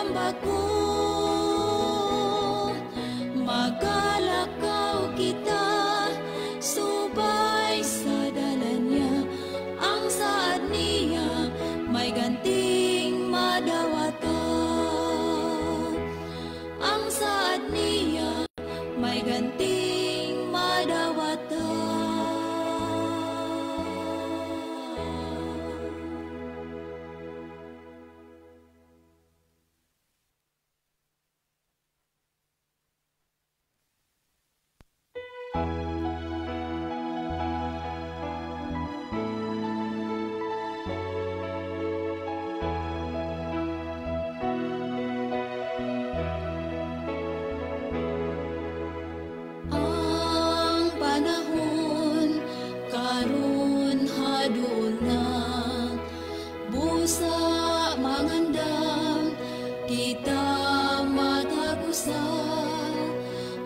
Andam ba ko? Magalakaw kita subay sa dalan niya. Ang saad niya may ganting madawata. Ang saad niya may ganting madawata. Ang panahon karon haduol na, busa mangandam kita matagusa.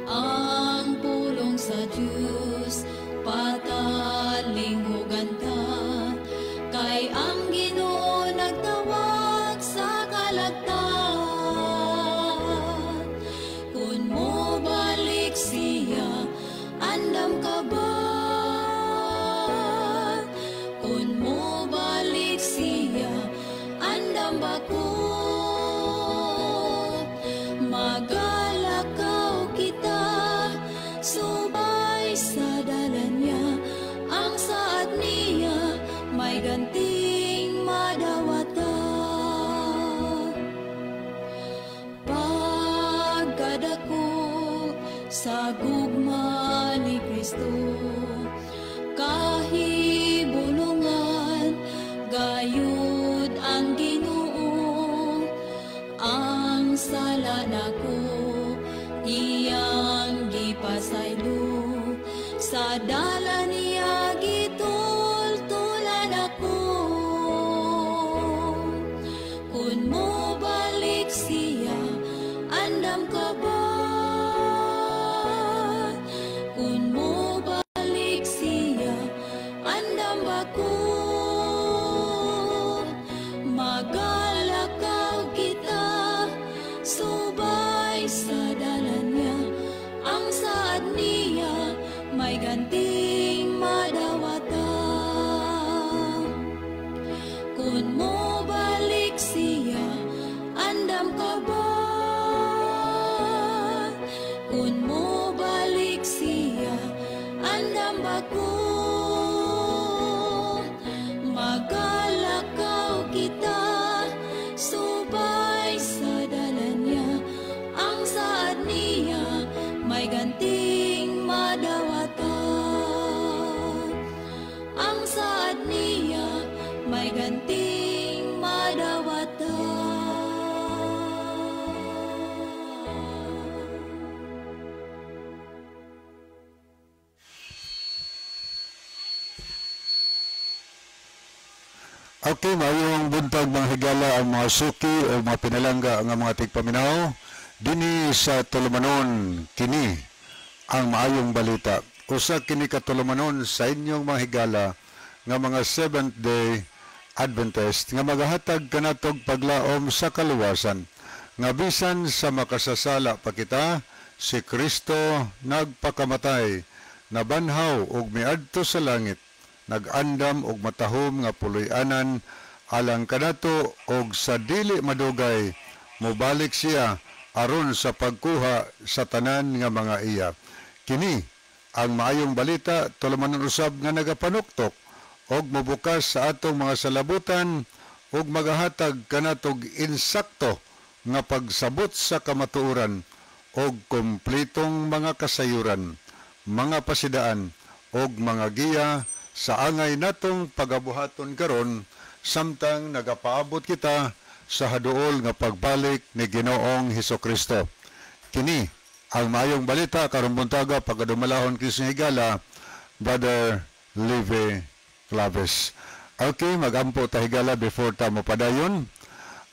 Ang pulong sa Dios patalinghugan ta, kay ang Ginoo nagtawag sa kalagtan. Kun mo balik siya, andam ka ba? Kun mo balik siya, andam ba ko? Magalakaw kita subay sa dalan niya. Ang saad niya may ganting madawata. Pagkadako sa gugma ni Kristo, kahibulungan gayud ang Ginoo. Ang sala nako iyang gipasaylo, sa dalan niya gitultulan ako. Kun mo balik siya, andam ka ba? Kun mo balik siya, andam ba ko? Magalakaw kita subay sa dalan niya. Ang saad niya may ganting madawata. Kun mo balik siya, andam ka ba? Kun mo balik siya, andam ba ko? Magalakaw kita subay sa dalan niya. Ang saad niya may ganting madawata. Ang saad niya may ganting madawata. Okay, maayong buntag mga higala ang mga suki o mga pinalangga ang mga tigpaminaw dinhi sa Tulumanon. Kini ang maayong balita. Usa kini ka tulumanon sa inyong mga higala nga mga Seventh Day Adventist nga magahatag kanatog paglaom sa kaluwasan nga bisan sa makasasala pa kita, si Kristo nagpakamatay, nabanhaw ug miadto sa langit, nag-andam og matahom nga puloy-anan alang kanato og sa dili madugay mobalik siya aron sa pagkuha sa tanan nga mga iya. Kini ang maayong balita, tulumanon usab nga nagapanuktok og mobukas sa atong mga salabutan ug magahatag kanatog insakto nga pagsabot sa kamatuoran og kompletong mga kasayuran, mga pasidaan og mga giya sa angay natong pagabuhaton karon samtang nagapaabot kita sa haduol nga pagbalik ni Ginoong Hesukristo. Kini ang maayong balita karong buntaga pagadumalahon kini higala, Brother Leve Claves. Okay, magampo ta higala before ta mopadayon.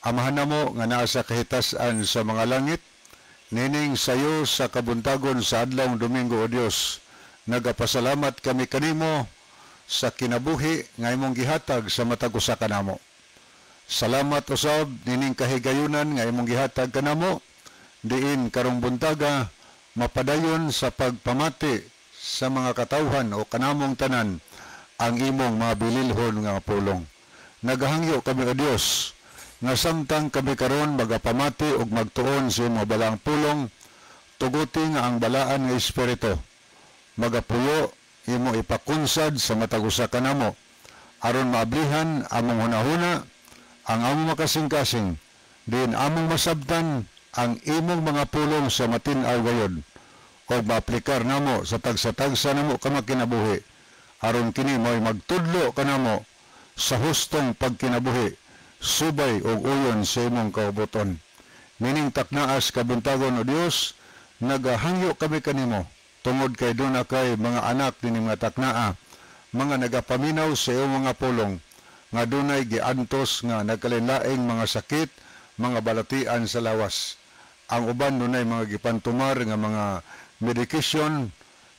Amahan namo nga naa sa kahitasan sa mga langit, nining sayo sa kabuntagon sa adlawng Domingo, o Dios, nagapasalamat kami kanimo sa kinabuhi nga imong gihatag sa matag usa kanamo. Salamat usab nining kahigayunan nga imong gihatag kanamo diin karong buntaga mapadayon sa pagpamati sa mga katawhan o kanamong tanan ang imong mga bililhon nga pulong. Nagahangyo kami, o Dios, nga samtang kami karon magapamati ug magtuon sa imong balaang pulong, tuguti nga ang Balaan nga Espiritu magapuyo, imo ipakunsad sa matag usa kanamo aron maablihan among hunahuna, ang among makasing-kasing, din among masabtan ang imong mga pulong sa matin-aw gayod o maaplikar namo sa tagsa-tagsa namo ka makinabuhi, aron kini mo'y magtudlo kanamo sa hustong pagkinabuhi subay og uyon sa imong kaubuton. Nining taknaas kabuntagon, O Dios, nagahangyo kami kanimo tungod kay duna kay mga anak nining mga taknaa, mga nagapaminaw sa iyong mga pulong, nga dunay giantos nga nagkalainlaing mga sakit, mga balatian sa lawas. Ang uban dunay mga gipantumar nga mga medication.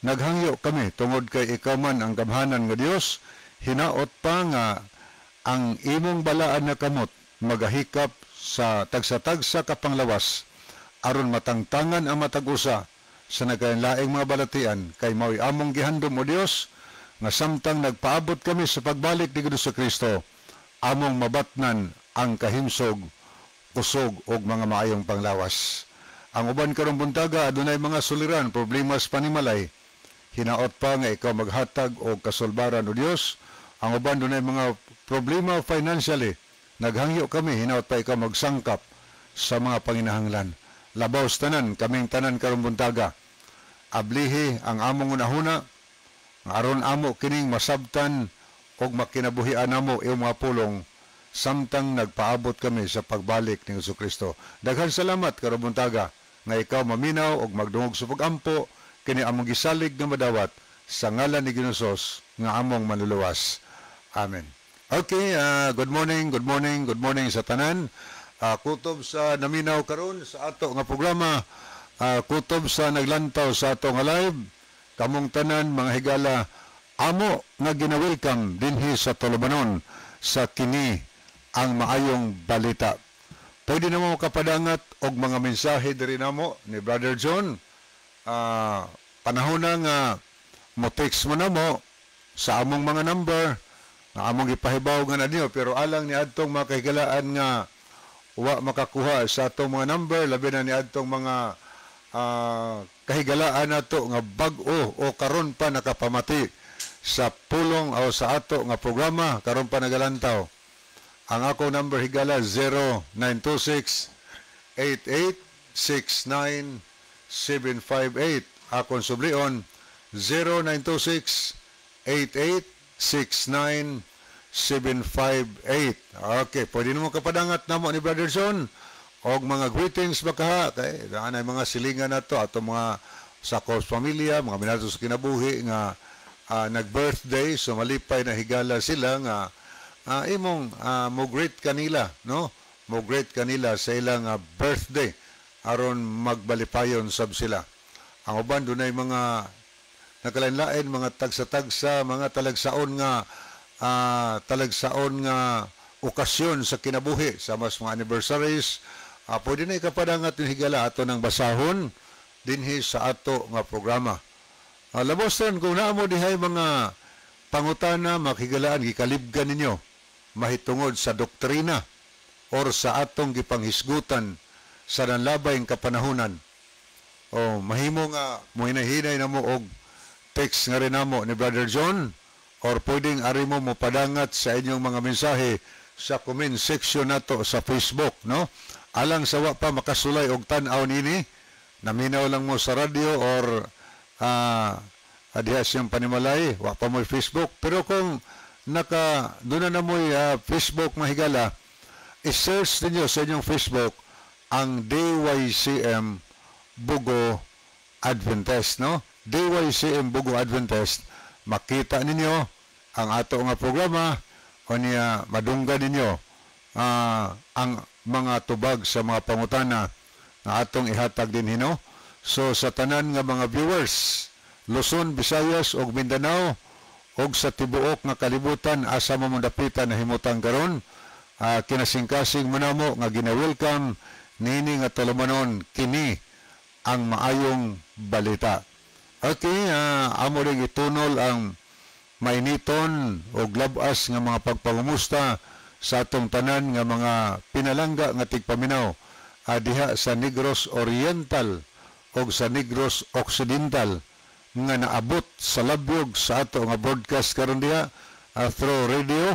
Naghangyo kami tungod kay ikaw man ang gamhanan nga Dios, hinaot pa nga ang imong balaan na kamot magahikap sa tagsa-tagsa kapanglawas aron matangtangan ang matag usa sa nagkalainlaing mga balatian, kay mao'y among gihandom, O Dios, nga samtang nagpaabot kami sa pagbalik ni Kristo, among mabatnan ang kahimsog, kusog ug mga maayong panglawas. Ang uban karong buntaga adunay mga suliran, problema sa panimalay. Hinaot pa nga ikaw maghatag og kasulbaran, O Dios. Ang uban dunay mga problema financially. Naghangyo kami, hinaot pa ikaw magsangkap sa mga panginahanglan. Labaw sa tanan, kaming tanan karong buntaga, ablihi ang among hunahuna aron amo kining masabtan og makinabuhian namo iyong mga pulong samtang nagpaabot kami sa pagbalik ni Kristo. Daghan salamat karong buntaga nga ikaw maminaw og magdungog sa pagampo, kini among gisalig nga madawat sa ngalan ni Ginoong nga among Manluluwas. Amen. Okay, good morning, good morning, good morning sa tanan. Kutob sa naminaw karon sa ato nga programa, kutob sa naglantaw sa ato nga live, kamong tanan, mga higala, amo nga gina-welcome dinhi sa Tulumanon sa kini ang maayong balita. Pwede na mo kapadangat og mga mensahe diri namo ni Brother John. Panahon na nga mo text mo na mo sa among mga number nga among gipahibaw nga na niyo, pero alang ni adtong mga kahigalaan nga wa makakuha sa atong mga number, labi na ni adtong mga kahigalaan nato nga bag-o o karon pa nakapamati sa pulong o sa ato nga programa, karon pa nagalantaw. Ang ako number, higala, 0926 8869 758. Akong sublion, 0926 8869 758. Okay, pwede nimo kapadangat namo ni Brother John og mga greetings baka kay naanay mga silingan nato, ato mga sa pamilya, mga minato sa kinabuhi nga nag-birthday, so malipay na, higala, sila nga imong mo greet kanila, no? Mo greet kanila sa ilang birthday aron magbalipayon sab sila. Ang uban dunay mga nakalain-lain mga tagsa-tagsa, mga talagsaon nga okasyon sa kinabuhi, sa mas mga anniversaries, pwede na ikapadangat yung, higala, ato ng basahon dinhi sa ato nga programa. Labos ron kung naa mo dihay mga pangutana, makigalaan, gikalibgan ninyo mahitungod sa doktrina or sa atong gipanghisgutan sa nanlabay kapanahunan. O mahimo nga muhinay-hinay na mo og text nga rin namo ni Brother John or pwedeng ari mo mopadangat sa inyong mga mensahe sa comment section nato sa Facebook, no? Alang sa wa pa makasulay og tan-aw nini, naminaw lang mo sa radyo or diha siyang panimalay, wa pa mo Facebook. Pero kung naka doon na mo'y Facebook, mahigala, i-search ninyo sa inyong Facebook ang DYCM Bogo Adventist, no? DYCM Bogo Adventist. Makita ninyo ang ato nga programa o niya madunggan ninyo ang mga tubag sa mga pangutana nga atong ihatag din hino. So sa tanan nga mga viewers, Luzon, Visayas ug Mindanao ug sa tibuok nga kalibutan asa mo dapitan na himutang karon, Kinasingkasing mo namo nga gina-welcome nini nga tulumanon kini ang maayong balita. Okay, amo ring itunol ang mainiton o glabas nga mga pagpangumusta sa atong tanan nga mga pinalangga nga tigpaminaw diha sa Negros Oriental o sa Negros Occidental nga naabot sa labyog sa ato nga broadcast karon diha through radio.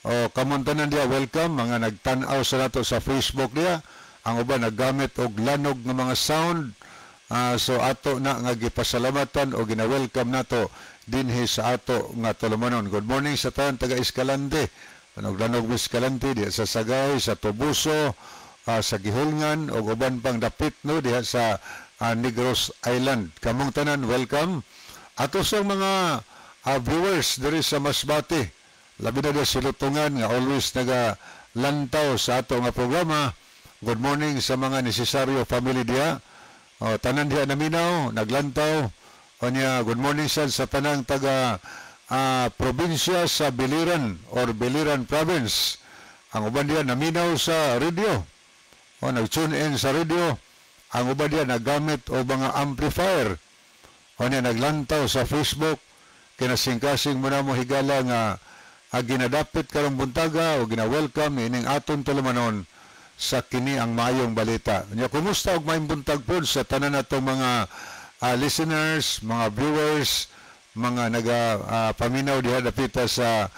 O kamong tanan diha, welcome mga nagtan-aw sa nato sa Facebook diha. Ang uban naggamit og lanog nga mga sound. So ato na nga gipasalamatan o gina-welcome nato dinhi sa ato nga tulumanon. Good morning sa tanan taga Escalante. Lanog Escalante diha sa Sagay, sa Tobuso, sa Gihulngan o uban pang dapit no diha sa Negros Island. Kamong tanan, welcome. Ato sa mga viewers diri sa Masbate, labi na diha silutungan nga always naga lantaw sa ato nga programa. Good morning sa mga Necesario family diha. O, tanan diha naminaw, naglantaw. O niya, good morning sad sa tanang taga probinsya sa Biliran or Biliran Province. Ang uban diha naminaw sa radio. O, nag-tune in sa radio. Ang uban diha naggamit og mga amplifier. O niya, naglantaw sa Facebook. Kinasingkasing mo na mo higala nga ginadapit karong buntaga o gina-welcome ining aton tulumanon sa kini ang maayong balita. Nya, kumusta og maayong buntag pod sa tanan natong mga listeners, mga viewers, mga naga paminaw diha dapita sa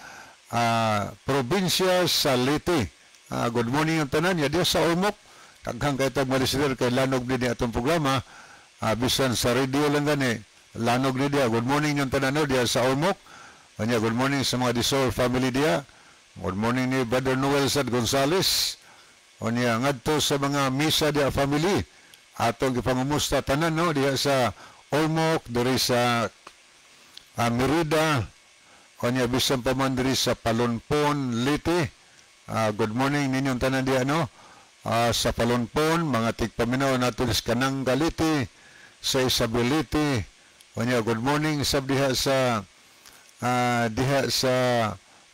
probinsya sa Leyte. Good morning ang tanan ya diha sa Ormoc. Daghang kay tag mga listener kay lanog din atong programa. Bisan sa radio lang gani, lanog ni diha. Good morning yung tanan no, diha sa Ormoc. Nya, good morning sa mga Disol family diha. Good morning ni Brother Noel Sad Gonzales. O niya, ngadto sa mga misa diha family. Atong gipangumusta tanan no diha sa Ormoc, diri sa Merida, o niya bisan pa man diri sa Palonpon, Leyte. Good morning ninyong tanan diha no. Sa Palonpon, mga tigpaminaw nato sa Kananga, Leyte, sa Isabelite. O niya, good morning sab diha sa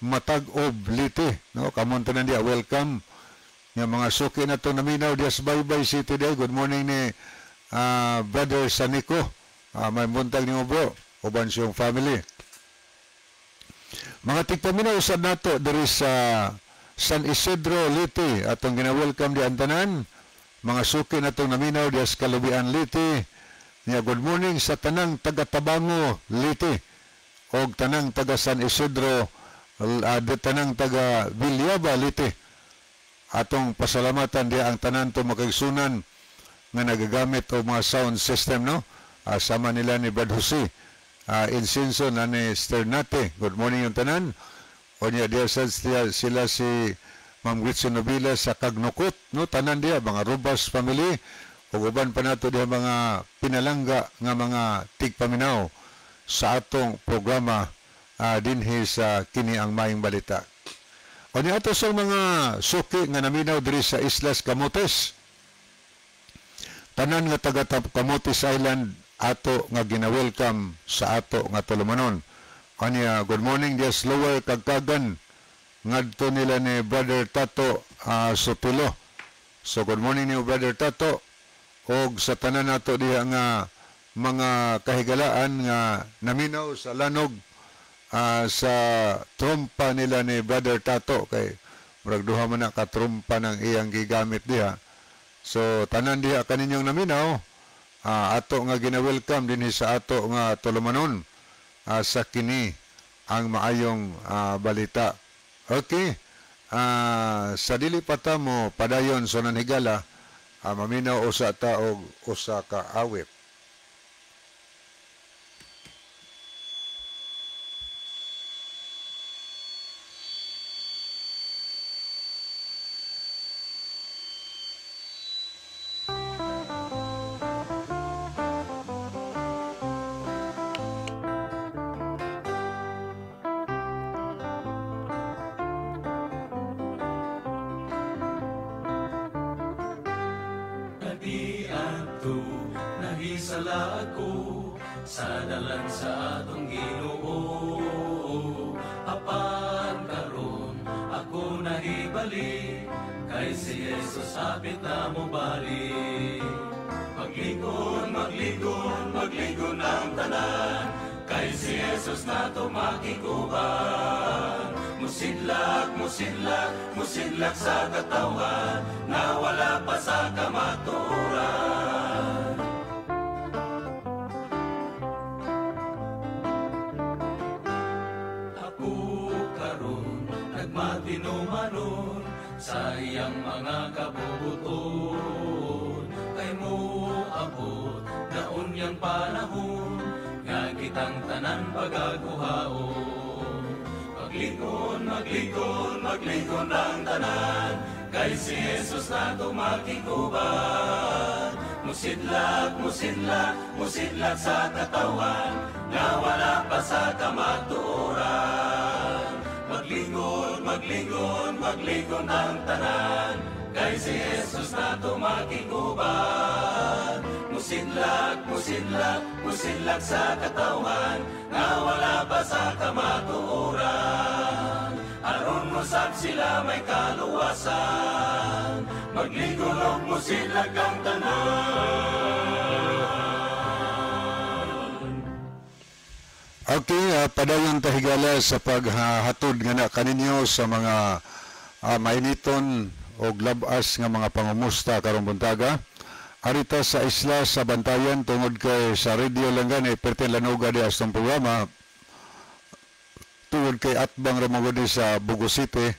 Matag-ob, Leyte, no? Kamon tanan diha, welcome. Nga mga suki na to naminaw diha sa Baybay City diha. Good morning ni Brother Sanico. May buntag nimo bro, uban siyang family. Mga tigpaminaw sad nato diri sa San Isidro, Leyte, atong gina-welcome di ang tanan. Mga suki na itong naminaw diha sa Kalubian, Leyte. Nya, good morning sa tanang taga Tabango, Leyte, og tanang taga San Isidro, tanang taga Villaba, Leyte. Atong pasalamatan diha ang tanan to makaigsunan nga nagagamit og mga sound system no. Sama nila ni Brad Jose Insinso na ni Sternate. Good morning yung tanan. O niya diha sila si Ma'am Gretchen Nobila sa Kagnukot no, tanan diha mga Rubas family ug uban pa nato diha mga pinalangga nga mga tigpaminaw sa atong programa dinhi sa kini ang maayong balita. O niya ato sa mga suki nga naminaw diri sa Islas Camotes. Tanan nga taga Camotes Island ato nga gina-welcome sa ato nga tulumanon. Anya, good morning diya sa Lower Kagkagan ngadto nila ni Brother Tato Sotelo. So good morning ni Brother Tato og sa tanan nato diha nga mga kahigalaan nga naminaw sa lanog sa trompa nila ni Brother Tato kay murag duha man na ka trompa ng iyang gigamit diha. So tanan diha kaninyong naminaw, ato nga gina-welcome dinhi sa ato nga tulumanon sa kini ang maayong balita. Okay. Sa dili pa ta mo padayon sa nanhigala, maminaw usa ta og usa ka awit. Nahisala ako sa dalan sa atong Ginoo. Apan karon ako nahibalo Pagbalik, kay si Jesus hapit na mobalik. Maglingon, maglingon, maglingon ang tanan, kay si Jesus na makig-uban. Musidlak, musidlak, musidlak sa katawhan na wala pa sa kamatuoran. Ako karon nagmatinumanon sa iyang mga kabubuton, kay moabot na unyang panahon nga kitang tanan pagaguhaon. Maglingon, maglingon, maglingon ang tanan, kay si Jesus na makig-uban. Musidlak, musidlak, musidlak sa katawhan na wala pa sa kamatuoran. Maglingon, maglingon, maglingon ang tanan, kay si Jesus na makig-uban. Musidlak, musidlak, musidlak sa katawhan na wala pa sa kamatuoran. Aron mosab sila may kaluwasan, maglingon og musidlak ang tanan. Okay, padayon tahigala sa paghatod nga na kaninyo sa mga mainiton og labas nga mga pangumusta karong buntaga. Arita sa isla sa Bantayan tungod kay sa radio lang gani perti lanuga di astong programa tungod kay atbang ra magud sa Bugo City.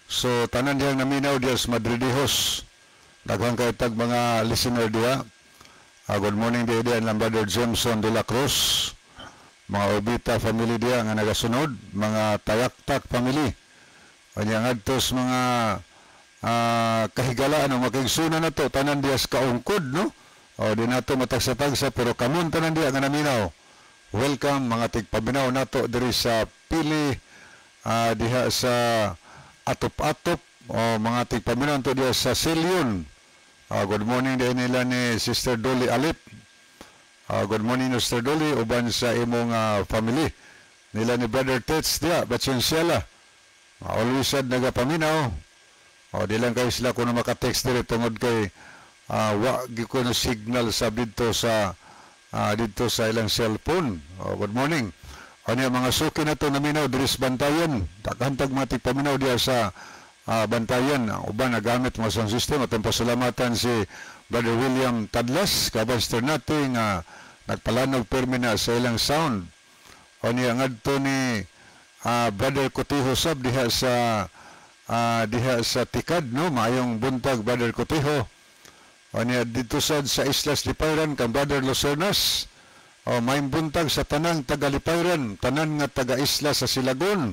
So tanan diyang naminaw diya sa Madridijos. Daghang kay tag mga listener diya. Good morning diya diya lang Brother Jameson de la Cruz. Mga Orbita family diya nga nagasunod, mga Tayaktak family. Kanya ngadtos mga kahigalaan o makigsuna na to, tanan diya sa kaungkod, no? O di nato matagsa-tagsa, pero kamun tanan diya nga naminaw. Welcome mga tigpaminaw nato diri sa Pili, diha sa Atop-Atop, o mga tigpaminaw to diha sa Silion. Good morning diha nila ni Sister Dolly Alip. Good morning, Sister Dolly, uban sa imong family. Nila ni Brother Tets diha, Batsensela. Always sad nagapaminaw. O di lang kayo sila kung maka-text diri tungod kay wa gi ko no signal sa didto sa ilang cellphone. O, good morning. Ano mga suki na to naminaw diri sa Bantayan. Daghan tag mga tigpaminaw diha sa Bantayan. Uban nagamit mga sound system. Atong pasalamatan si Brother William Tadlas, kabaster natin nga nagpalanog permi na sa ilang sound. O niya ngadto ni Brother Cotijo sab diha sa Tikad, no? Maayong buntag, Brother Cotijo. O niya dito sad sa Islas Lipayran kang Brother Lucernas. O maayong buntag sa tanang taga Lipayran, tanan nga taga Isla sa Silagon,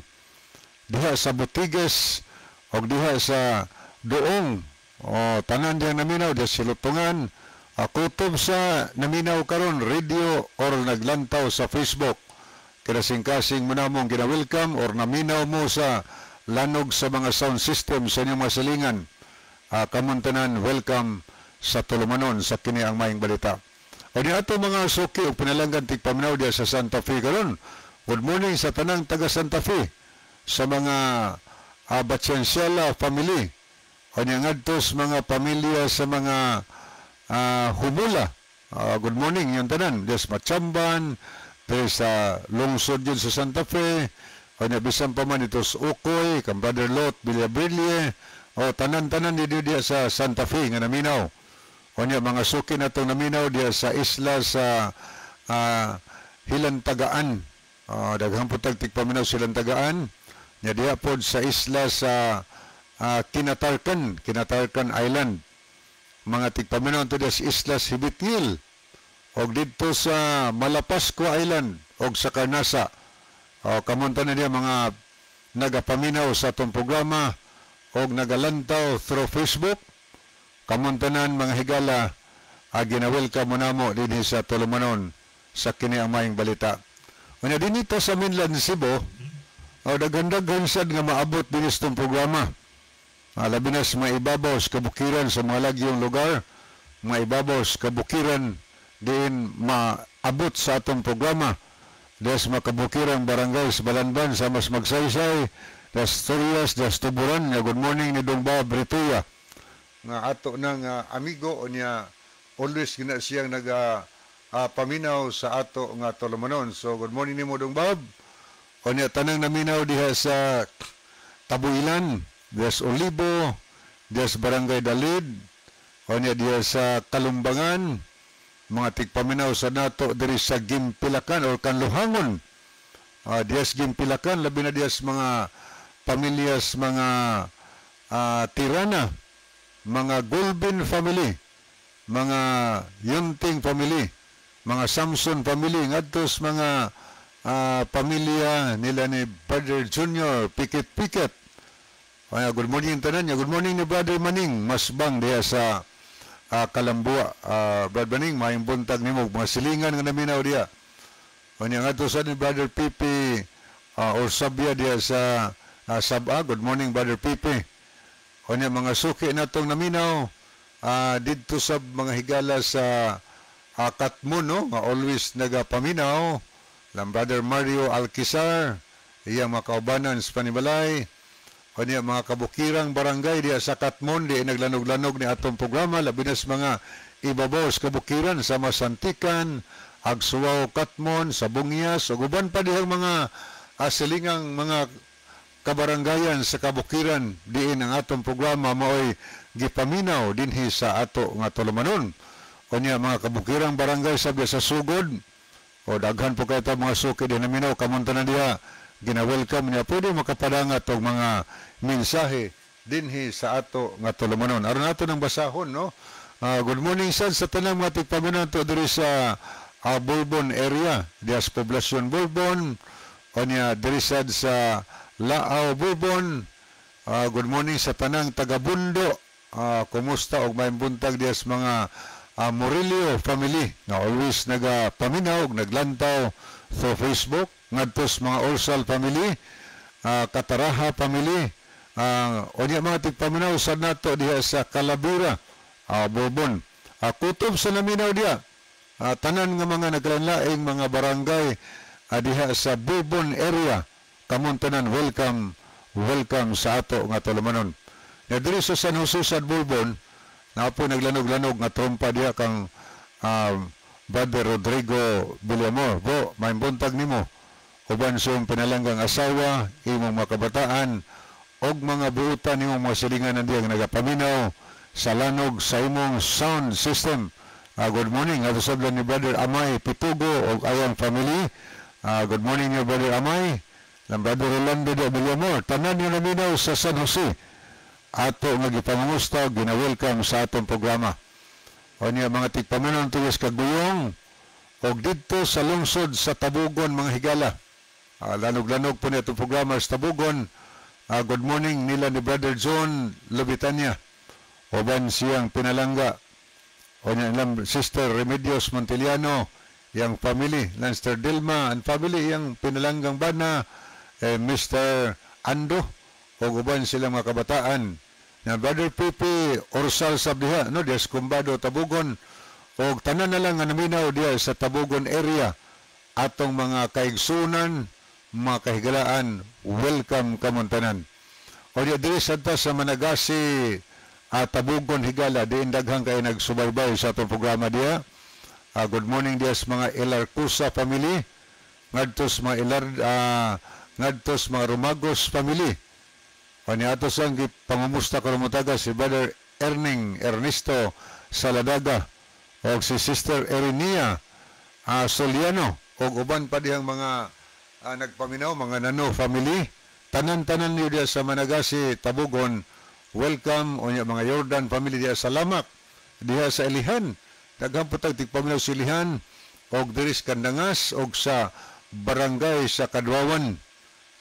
diha sa Butiges og diha sa Doong. O tanan diha naminaw diha sa Silutungan. Kutob sa naminaw karon radio or naglantaw sa Facebook. Kinasing-kasing mo na mong gina-welcome or naminaw mo sa lanog sa mga sound system sa inyong mga silingan. Kamuntanan, welcome sa Tulumanon sa kini ang maayong balita. O di ato mga suki o pinalanggan tigpaminaw diya sa Santa Fe karon. Good morning sa tanang taga Santa Fe, sa mga Batsensela family. O niya ngadtos mga pamilya sa mga Humula. Good morning yung tanan. Diya sa Machamban, diya sa lungsod yun sa Santa Fe. O niya bisan pa man ito sa Ukoy, kang Brother Lot, Villabrille. O tanan-tanan dito diya sa Santa Fe nga naminaw. O niya mga suki na itong naminaw diya sa isla sa Hilantagaan. Daghang po tagtigpaminaw sa Hilantagaan. Niya diya po sa isla sa Kinatarkan, Kinatarkan Island. Mga tigpaminaw ito diya sa isla sa Hibitngil. O dito sa Malapascua Island o sa Carnasa. O kamunta na niya mga nagapaminaw sa atong programa o nagalantaw through Facebook. Kamuntanan mga higala, ginawelcome mo namo dinhi sa Tulumanon sa kini ang maayong balita. Una dinito sa mainland Cebu, daghan-daghan sad nga maabot dinhi sa itong programa. Labi na sa mga ibabaw sa kabukiran sa mga lagyong lugar, mga ibabaw sa kabukiran diin maabot sa atong programa. Diya sa mga kabukirang barangay sa Balanban, sa mas Magsaysay, Asturias, das Tuburan. Nga good morning ni Dong Bob Rituya nga ato nang amigo, unya always gina siyang naga paminaw sa ato nga tulumanon. So good morning nimo, Dong Bob. Unya tanang naminaw diha sa Tabuilan, diha sa Olibo, diha sa Barangay Dalid, unya diha sa Kalumbangan, mga tigpaminaw sa nato diri sa Gimpilakan or Kanluhangon. Diha sa Gimpilakan, labi na diha sa mga pamilyas, mga Tirana, mga Gulbin family, mga Yunting family, mga Samson family, ngadto sa mga pamilya nila ni Brother Junior Pikit Pikit. Ay, good morning tanan. Good morning ni Brother Maning Masbang diha sa Kalambua. Brother Maning, maayong buntag nimo, mga silingan nga naminaw diha. Unya ngadto sa ni Brother Pipi Orsabia diha sa Saba. Good morning, Brother Pipi. Unya mga suki natong naminaw didto sa mga higala sa Katmon, no, nga always nagapaminaw. Lang Brother Mario Alquizar, iyang mga kaubanan sa panibalay. Unya mga kabukirang barangay diha sa Katmon di naglanog-lanog ni atong programa, labi na sa mga ibabaw sa kabukiran sa Masantikan, Agsuwaw, Katmon, sa Bungias ug uban pa dihang mga silingang mga kabaranggayan sa kabukiran diin ang atong programa maoy gipaminaw dinhi sa ato nga tulumanon. Unya mga kabukirang barangay sa sa Sugod o daghan po kay ta mga suki din naminaw kamunta na diha, gina-welcome niya pwede makapadangat og mga mensahe dinhi sa ato nga tulumanon. Aron ato nang basahon, no. Good morning sad sa tanang mga tigpaminaw to diri sa Bourbon area, diha sa Poblasyon Bourbon, unya diri sad sa Lao Bourbon. Good morning sa tanang taga-Bundo. Kumusta og maayong buntag diha sa mga Murillo family na always nagapaminaw og naglantaw through Facebook, ngadto sa mga Orsal family, Kataraha family, unya mga tigpaminaw sa nato diha sa Calabura, Bourbon. Kutob sa naminaw diha, tanan nga mga naglain mga barangay diha sa Bourbon area, kamon tanan, welcome, welcome sa ato nga tulumanon. Ya diri sa San Jose sa Bourbon, napo naglanog-lanog nga trompa diha kang Brother Rodrigo Villamor. Bo, maayong buntag nimo. Uban sa iyong pinalanggang asawa, imong mga kabataan, og mga buutan nimong mga silingan nandiya nga nagapaminaw sa lanog sa imong sound system. Good morning. Ato sablan ni Brother Amay Pitugo og ayang family. Good morning ni Brother Amay. Lang Brother Rolando de Villamor. Tanan nga naminaw sa San Jose, ato nga gipangamusta, gina-welcome sa atong programa. O niya mga tigpaminaw tuwis kaguyong og didto sa lungsod sa Tabugon, mga higala. Lanog-lanog po niya itong programa sa Tabugon. Good morning nila ni Brother John Lubitania. Uban siyang pinalangga. O niya ilang Sister Remedios Montiliano, yang family, Lanster Dilma and family, yang pinalanggang bana, Mr. Ando, o uban silang mga kabataan. Na Brother Pipi Orsal Sabdiha, no, diya sa Kumbado, Tabugon, o tanan na lang nga naminaw diya sa Tabugon area, atong mga kaigsunan, mga kahigalaan, welcome kamontanan. O diya diri sadta sa Managasi, Tabugon higala, diin daghang kay nagsubaybay sa atong programa diya. Good morning diya sa mga Elarcusa family, ngadto sa mga Elar, ngadto sa mga Romagos family. Kani ato sang gipangumusta karon mutaga si Brother Erning Ernesto Saladaga og si Sister Erinia Soliano og uban pa dihang mga nagpaminaw, mga Nano family. Tanan-tanan niyo diya sa Managasi, Tabugon, welcome. Unya mga Jordan family diya sa Lamak, diha sa Ilihan, daghan po tag tigpaminaw sa Ilihan og diri sa Kandangas og sa barangay sa Kadwawan,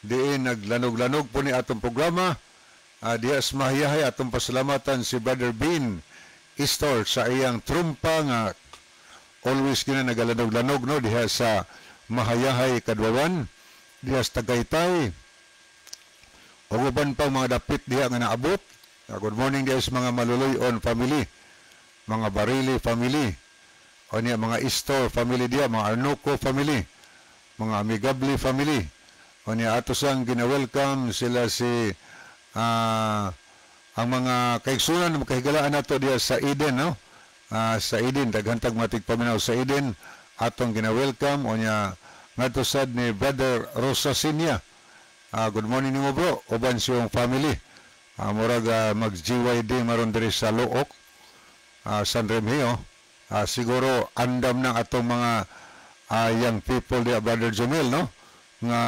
diin naglanog-lanog po ni atong programa. Diha sa Mahiyahay, atong pasalamatan si Brother Bean Istor sa iyang trumpa nga always gina nagalanog-lanog, no, diha sa Mahayahay, Kadwawan, diha sa Tagaytay ug uban pang mga dapit diha nga naabot. Good morning diha sa mga Maluloy-on family, mga Barili family, o niya mga Istor family diha, mga Arnoco family, mga Amigable family. Unya ato sang gina-welcome sila si ang mga kaigsunan, makahigalaan nato diya sa Eden, no? Sa Eden, daghan tag matigpaminaw sa Eden, atong gina-welcome. Unya ngadto sad ni Brother Rosa Sinia. Good morning nimo, bro, uban siyong family. Murag mag GYD maron diri sa Looc, San Remigio. Siguro andam ng atong mga young people diya, Brother Jumel, no? Nga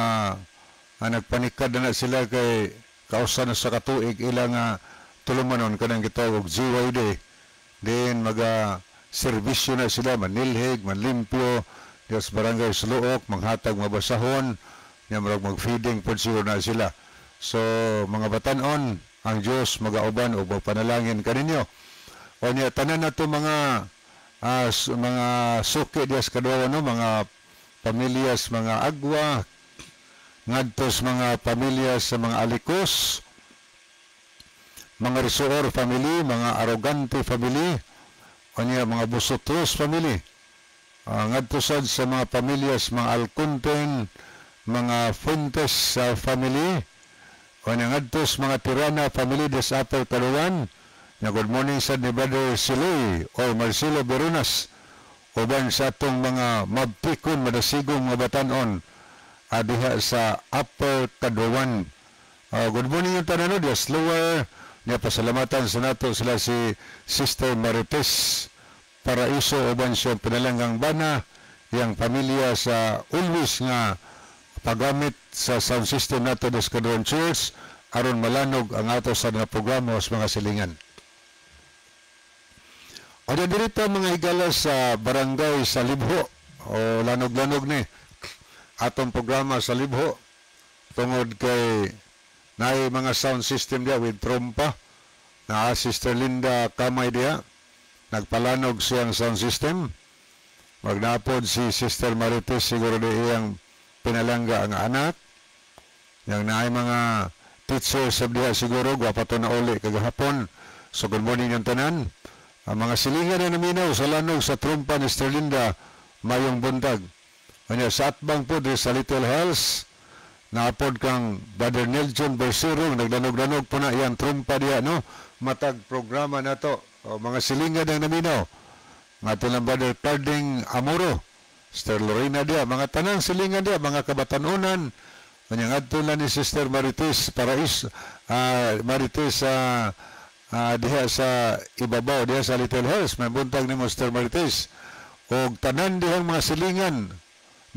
nagpanikad na sila kay kausa na sa katuig ilang tulumanon kanang gitawag og GYD. Din maga serbisyo na sila, manilhig, manlimpyo, diya sa barangay sa Looc, manghatag mabasahon, nya murag mag-feeding pod siguro na sila. So mga batanon, ang Dios magauban ug magpanalangin kaninyo. O niya tanan na to mga mga suki diya sa Kaduawan, no, mga pamilyas, mga Agwa, ngadto sa mga pamilya sa mga Alikos, mga Risuor family, mga Arrogante family, o niya mga Busotros family. Ngadto sad sa mga pamilyas, mga Alconten, mga Fuentes family, o niya ngadto sa mga Tirana family des Upper Caluan. Na good morning sad ni Brother Siloy or Marcelo Berunas uban sa atong mga mabtikon, madasigong mga batanon diha sa Upper Caduan. Good morning yung tanan, no, diya slower niya. Pasalamatan sa nato sila si Sister Marites Paraiso uban siyang pinalanggang bana, yang pamilya, sa always nga paggamit sa sound system nato des Caduan Church aron malanog ang ato sa mga programa sa mga silingan. O dirito, mga higala, sa barangay sa Libho o lanog-lanog ni atong programa sa Libho tungod kay naay mga sound system diya with trompa na Sister Linda Kamay diya nagpalanog siyang sound system. Magnapod si Sister Marites siguro di iyang pinalangga ang anak yang naay mga teacher sa diha siguro, gwapa to na uli kagahapon. So good morning yung tanan, ang mga silingan na naminaw sa lanog sa trumpa ni Sister Linda, mayong buntag. Kanya sa atbang po diri sa Little Hills, naapod kang Brother Nelson Bersero, naglanog-lanog po na iyang trumpa diya, no? Matag programa na to. O, mga silingan ang naminaw. Nga lang Brother Carding Amoro, Sister Lorena diya, mga tanang silingan diya, mga kabatanunan. Kanya ngadto lang ni Sister Marites Parais, Marites diha sa ibabaw, diha sa Little Hills. May buntag ni Sister Marites. Og tanan dihang mga silingan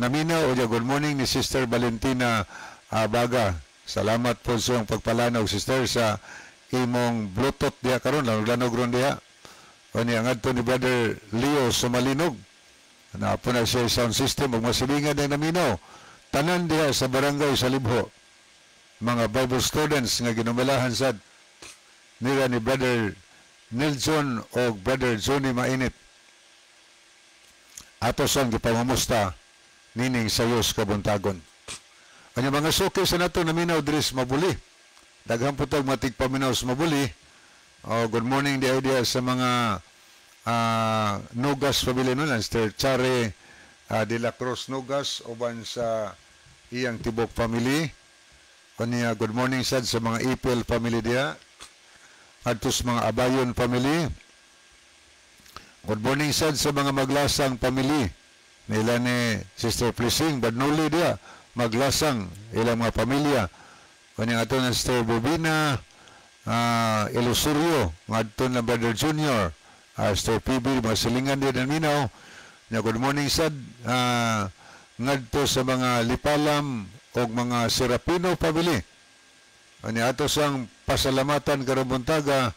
naminaw o good morning ni Sister Valentina Baga. Salamat po sa iyong pagpalanaw, Sister, sa imong Bluetooth diha karon, lanog-lanog ron diha. O niya ngadto ni Brother Leo Sumalinog. Naapo na siya sound system ug masilingan ang naminaw. Tanan diha sa barangay sa Libho. Mga Bible students nga ginumalahan sad nila ni Brother Nelson o Brother Johnny Mainit. Ato sang gipangamusta nining sayos kabuntagon. Anya mga suki sa nato naminaw diri sa Mabuli. Daghan po tag matigpaminaw sa Mabuli. Oh, good morning di diya sa mga Nogas family, no, Sister Chare de la Cruz Nogas uban sa iyang tibok family. Kanya good morning sad sa mga Ipil family diya. Adto sa mga Abayon family. Good morning sad sa mga Maglasang family. Nila ni Sister Plising Badnuli diya, Maglasang ilang mga pamilya. Kanya ato na Sister Bobina Ilusurio, ngadto na Brother Junior, Sister PB, mga silingan din naminaw. Nya good morning sad ngadto sa mga Lipalam og mga Serapino family. Kanya ato sang pasalamatan karong buntaga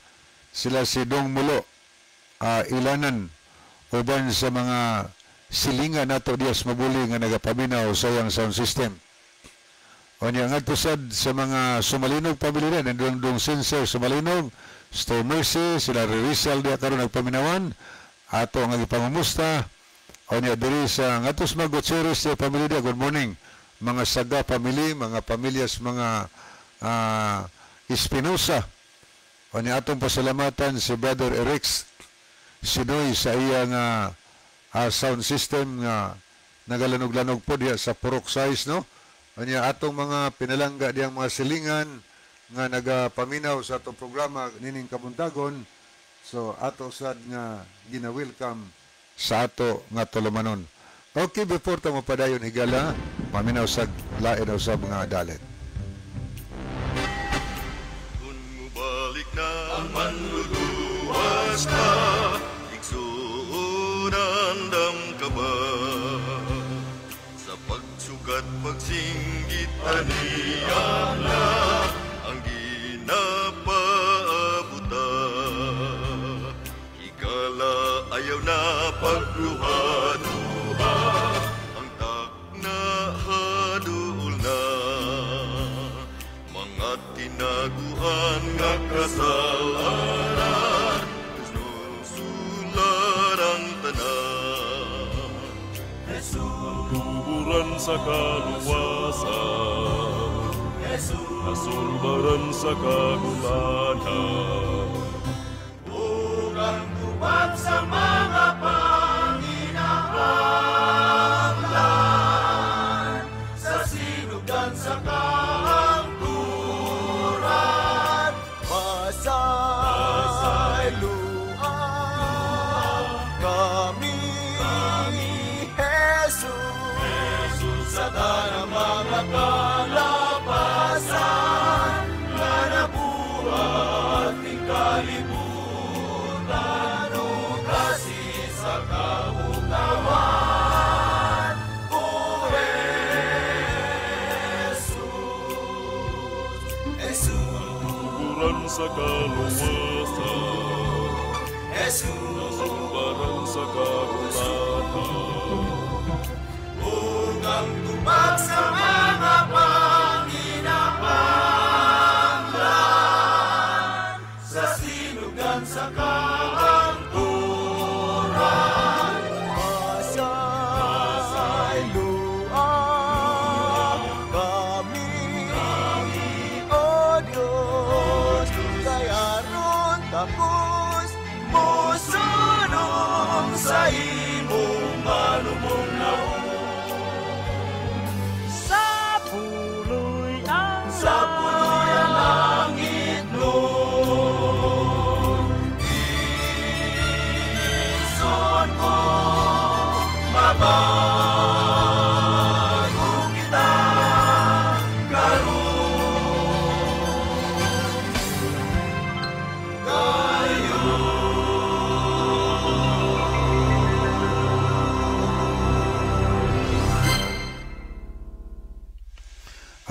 sila si Dong Mulo Ilanan uban sa mga silingan nato diya sa Mabuli nga nagapaminaw sa iyang sound system. O niya ngadto sad sa mga Sumalinog pamilya, nandung dong Sincere Sumalinog, Sister Mercy, sila Rizal diya karon nagpaminawan, ato ang gipangumusta. O niya diri sa ngadto sa mga Gutierrez diya pamilya diya, good morning. Mga Saga family, mga pamilya sa mga Espinosa. O niya atong pasalamatan si Brother Eric Sinoy sa iyang sound system nga nagalanog-lanog po diya sa Purok Size, no? Anya atong mga pinalangga diyang mga silingan nga nagapaminaw sa atong programa nining kabuntagon. So ato sad nga gina-welcome sa ato nga tulumanon. Okay, before ta mapadayon, higala, maminaw sa lain sa mga dalit. Kung mubalik na ang manluluwas na, igsuonan ka ba? Sa pagsugat, pagsinggit, aniya na ang ginapaabuta. Higala, ayaw na pagduha-duha, ang takna haduol na. Mga tinaguan nga kasalanan, sular ang tanan. Tuburan sa kaluwasan, nasulbaran sa kagulanan. Ug ang tubag sa mga panginahanglan sa sinugdan sa kahangturan. Pasayloa kami, Jesus, sa tanang mga kalapasan nga nabuhat ning kalibutan ug kasi sa kahugawan. O Jesus, Jesus, Tuburan sa kaluwasan, Jesus, nasulbaran sa kagulanan. Ug ang tubag sa mga panginahanglan sa sinugdan sa kahangturan. Pasayloa kami, O Diyos, kay aron takos mosunong sa imong malumong nawong. Sa puloy ang Sa puloy ang langit nun, Ison ko, mabago kita karon. Kayo.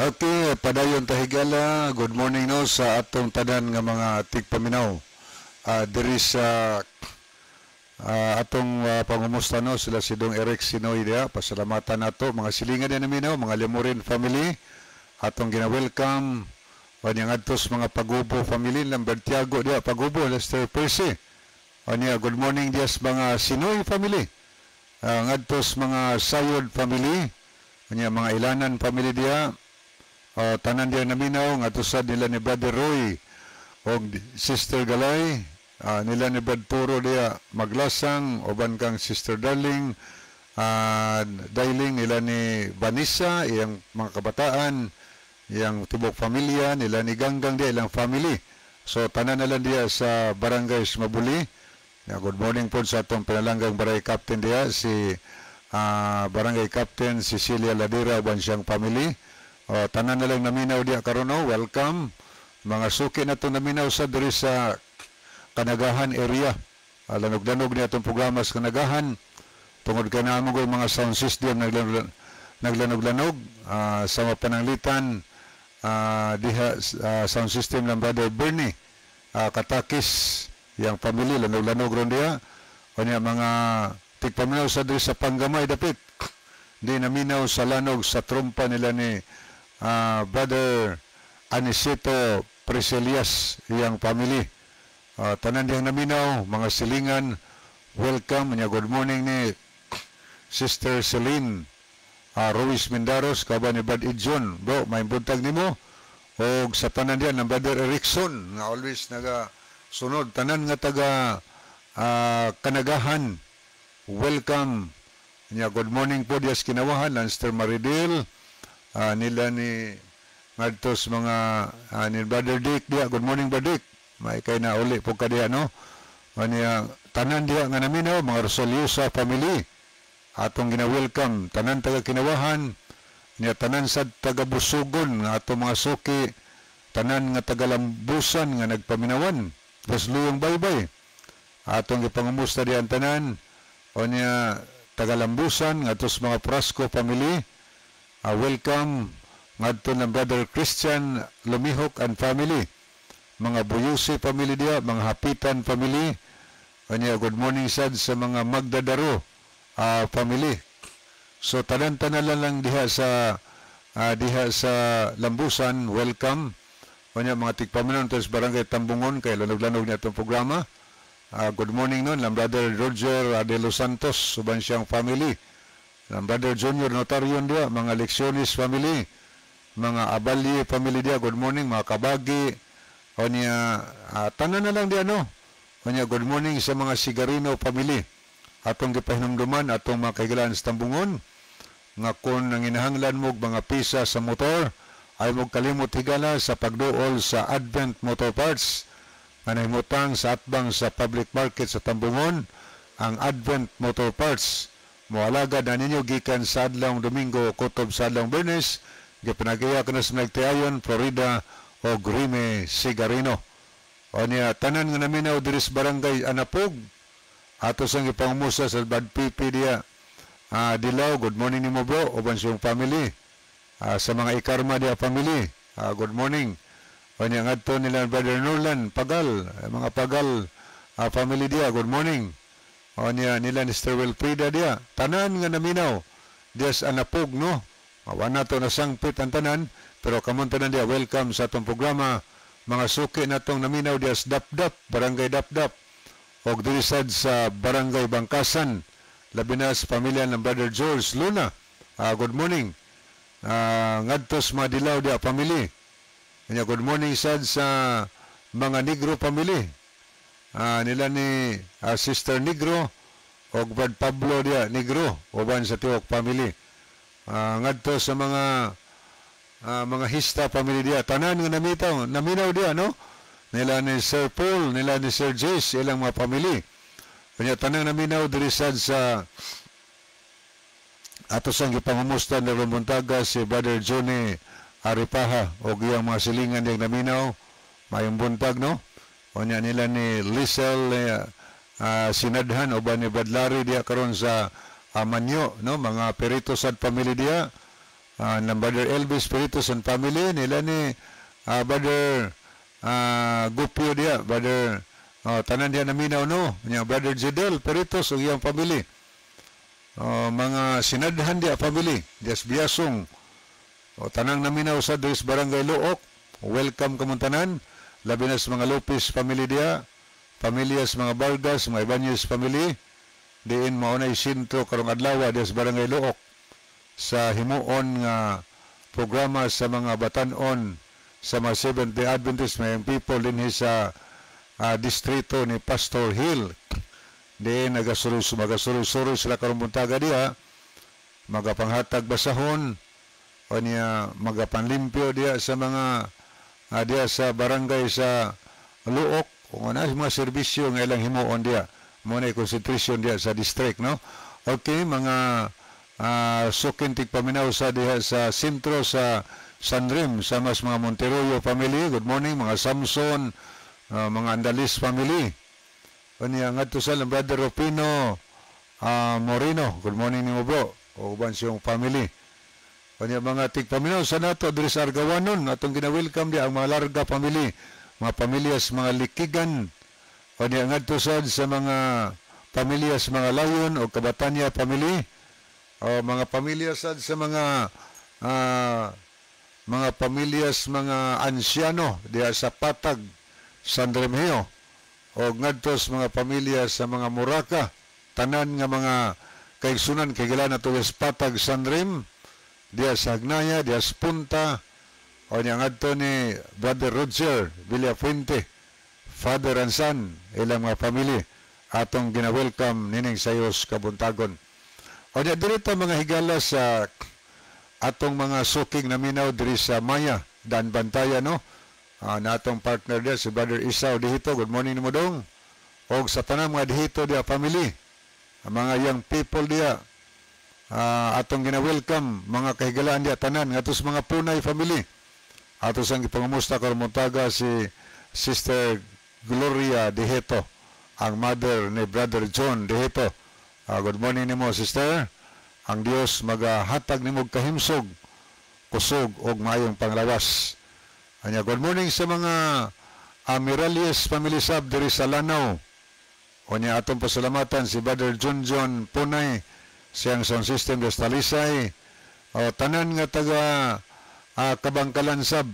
Okay, padayon ta, higala. Good morning no sa atong tanan nga mga tigpaminaw. Diri sa atong pangumusta no sila si Dong Eric Sinoy diha. Pasalamatan nato mga silingan niya naminaw, mga Lemurin family. Atong gina-welcome kanyang adtos mga Pagubo family, Lambert Tiago diha, Pagubo, Lester Percy. Kanya good morning diya sa mga Sinoy family. Ngadtos mga Sayod family, kanya mga Ilanan family diha. Tanan diya naminaw ngadto sad nila ni Brother Roy og Sister Galay, nila ni Brad Puro diha Maglasang, uban kang Sister Darling, Dailing, nila ni Vanessa, iyang mga kabataan, iyang tibok pamilya, nila ni Ganggang diha, ilang family. So tanan na lang diha sa Barangay Mabuli. Yeah, good morning po sa atong pinalanggang barangay captain diha, si Barangay Captain Cecilia Ladera uban siyang family. Tanan na lang naminaw diha karon no, welcome. Mga suki na itong naminaw sa diri sa Kanagahan area. Lanog-lanog niya itong programa sa Kanagahan. Tungod kay naamo ko mga sound system naglanog-lanog sa mapananglitan diha sound system ng Brother Bernie Katakis, yang family lanog-lanog ron diha. Kanya mga tigpaminaw sa diri sa Panggamay dapit di naminaw sa lanog sa trumpa nila ni Brother Anisito Priscilias, iyang family. Tanan diyang naminaw, mga silingan, welcome. Nya good morning ni Sister Celine Ruiz Mendaros, kauban ni Brad Idjon. Bro, may buntag nimo. Og sa tanan diyan ng Brother Erickson nga always naga sunod, tanan nga taga Kanagahan, welcome. Nya good morning po dias Kinawahan, Lanster Maridil, Nila ni ngadto sa mga ni Brother Dick diya. Good morning, Brother Dick. May kay na uli po ka diya, no? Niya, tanan diya nga naminaw, mga Rosaliosa family. Atong gina-welcome tanan taga Kinawahan niya, tanan sa taga Busugon nga atong mga suki, tanan nga taga Lambusan nga nagpaminawan tas luyong baybay, atong gipangumusta diyan tanan. O niya, taga Lambusan nga sa mga Prasco family, welcome ngadto ng Brother Christian Lumihok and family, mga Buyusi family diya, mga Hapitan family. O niya, good morning sad sa mga Magdadaro family. So tanan-tanan lang diha sa Lambusan, welcome. O niya, mga tigpaminon sa Barangay Tambungon kay lanog-lanog niya itong programa. Good morning nun, lang Brother Roger de Los Santos, uban siyang family. Lang Brother Junior Notarion diya, mga Leccionis family, mga Abalye family diya, good morning, mga Kabagi. O niya, tanan na lang diya, no? O niya, good morning sa mga Sigarino family. Atong gipahinumduman, atong mga kahigalaan sa Tambungon, nga kung nanginahanglan mo og mga pisa sa motor, ay mo kalimot, higala, sa pagduol sa Advent Motor Parts nga nahimutang sa atbang sa public market sa Tambungon. Ang Advent Motor Parts moalagad na ninyo gikan sa adlawng Domingo kutob sa adlawng Biyernes, gipanagiya kana sa Nagtiayon, Florida o Grime Sigarino. O niya, tanan nga naminaw diri sa Barangay Anapog, ato sang ipangumusta sa Bad Pipi diya. Dilaw, good morning nimo, bro, uban siyong family. Sa mga Ikarma diya family, good morning. O niya, ngadto nila Brother Nolan Pagal, mga Pagal family diya, good morning. O niya, nila ni Sir Wilfrida diya, tanan nga naminaw diya sa Anapog, no? Wa na to nasangpit ang tanan, pero kamon tanan diya, welcome sa atong programa. Mga suki natong naminaw diya sa Dapdap, Barangay Dapdap, og diri sad sa Barangay Bangkasan, labi na sa pamilya ng Brother George Luna. Good morning. Ngadto sa mga Dilaw diya family. Kanya, good morning sad sa mga Negro family. Nila ni Sister Negro og Brad Pablo diya Negro uban sa tiwok family. Ngadto sa mga Hista family diya, tanan nga namitaw, naminaw diya, no? Nila ni Sir Paul, nila ni Sir Jace, ilang mga family. Kanya, tanan naminaw diri sad sa ato sang gipangumusta na buntaga si Brother Johnny Aripaha og iyang mga silingan diyang naminaw. Mayong buntag, no? O niya, nila ni Lisel Sinadhan uban ni Brad Larry diya karon sa Manyo, no? Mga Peritos at family diya, ng Brother Elvis Peritos and family, nila ni Brother Gupio diya, Brother tanan diya naminaw, no? Nya, Brother Jidel Peritos ug iyang family. Mga Sinadhan diya family diya sa Biasong. O, tanang naminaw sa diri sa Barangay Luok, welcome kamong tanan, labi na sa mga Lopez family diya, pamilya sa mga Vargas, mga Ibanez family, diin maunay sentro karong adlaw diya sa Barangay Luok sa himuon nga programa sa mga batanon sa mga Seventh-day Adventist, mga young people dinhi sa distrito ni Pastor Hill. Diin nagasuroy sila karong buntaga diya, magapanghatag basahon o niya magapanlimpyo diya sa mga diya sa barangay sa Luok kung ano mga serbisyo nga ilang himuon diya mo na concentration diya sa district, no? Okay, mga suking tigpaminaw sa diha sa sentro sa Sanrim, sa mas mga Monteroyo family, good morning, mga Samson, mga Andalis family. O niya, ngadto sa Brother Rufino Moreno, good morning nimo, bro, o uban siyang family. O niya, mga tigpaminaw sa nato diri sa Argawanon, atong gina-welcome diya ang mga Larga family, mga pamilya sa mga Likigan. O niya, ngadto sad sa mga pamilya sa mga Layon o Kabatanya family, o mga pamilya sad sa mga pamilya sa mga Ansyano diha sa Patag, San Remigio, o ngadto sa mga pamilya sa mga Muraka, tanan nga mga kaigsunan kay gila na sa Patag, San Rem, diha sa Hagnaya, diha sa Punta. O niya, ngadto ni Brother Roger Villafuente, father and son, ilang mga family, atong gina-welcome nining sayos kabuntagon. O niya, dirito, mga higala, sa Atong mga suking naminaw diri sa Maya, Dan Bantaya, no? Natong partner diya si Brother Isaw Dihito. Good morning nimo dong. Og sa tanang mga Dihito diya family, ang mga young people diya, atong gina-welcome mga kahigalaan diya tanan ngadto sa mga Punay family. Ato sang gipangumusta karon montaga si Sister Gloria Dihito, ang mother ni Brother John Dihito. Good morning nimo, sister. Ang Dios magahatag nimo kahimsog, kusog og maayong panglawas. Anya, good morning sa mga Miralles family sab diri sa Lanao. Unya atong pasalamatan si Brother John John Punay, siyang sound system des Talisay. O, tanan nga taga Kabangkalan sab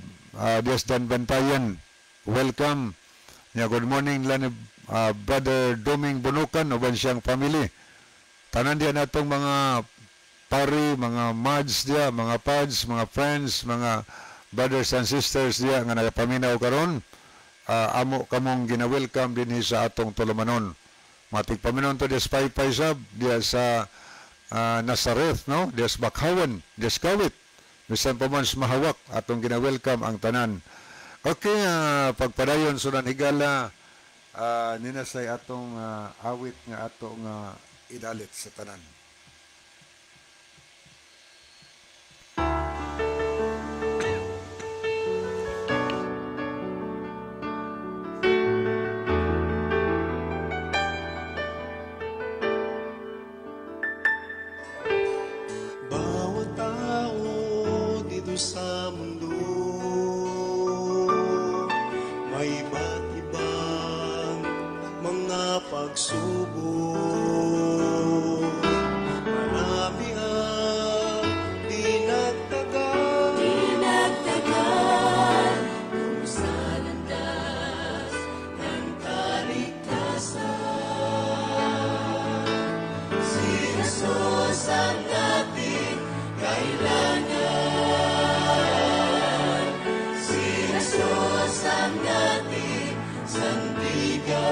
des Dan Bantayan. Welcome. Nya, good morning lan Brother Doming Bunukan uban siyang family. Tanan diya natong mga pari, mga mads diya, mga pads, mga friends, mga brothers and sisters diya nga nagapaminaw karon. Amo kamong gina-welcome dinhi sa atong tulumanon. Matigpaminon to des Paypay sab diya sa Nazareth, no? Diya sa Bakhawan, diya sa Kawit. Bisan pa man sa Mahawak, atong gina-welcome ang tanan. Okay, pagpadayon sunan higala, ninasay atong awit nga atong idalit sa tanan. Bawat tao dito sa mundo may iba't ibang mga pagsubok. Marami ang dinagdagan, Dinagdagan kung sa landas ng kaligtasan. Si Jesus ang ating kailangan. Si Jesus ang ating sandigan.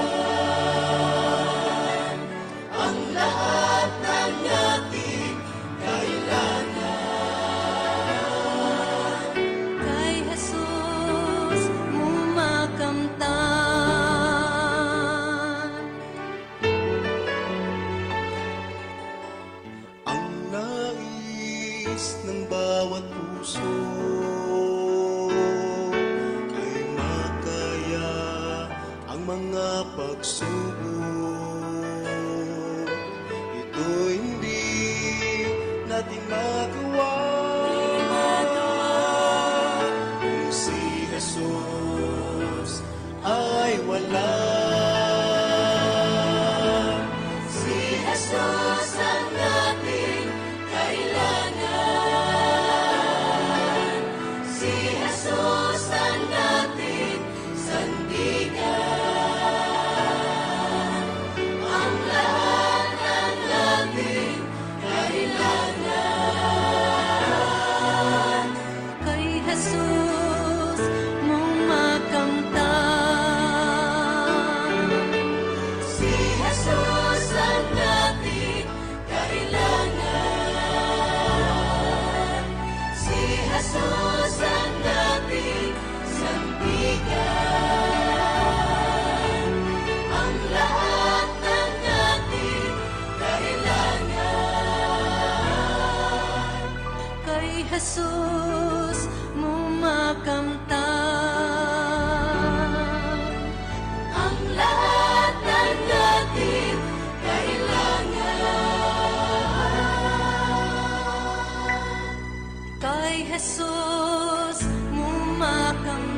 Ang lahat ng ating kailangan. Kay Jesus mumakamtan. Ang nais ng bawat puso ay makaya ang mga pagsubok. Ito hindi natin magawa kung si Jesus ay wala. Si Jesus ang ating kailangan. Si Jesus ang ating sandigan. Ang lahat ng ating kailangan. Kay Jesus mumakamtan. Si Jesus ang ating kailangan. Si Jesus ang ating sandigan. Ang lahat ng ating kailangan. Kay Jesus mumakamtan. Ang lahat ng ating kailangan. Kay Jesus mumakamtan.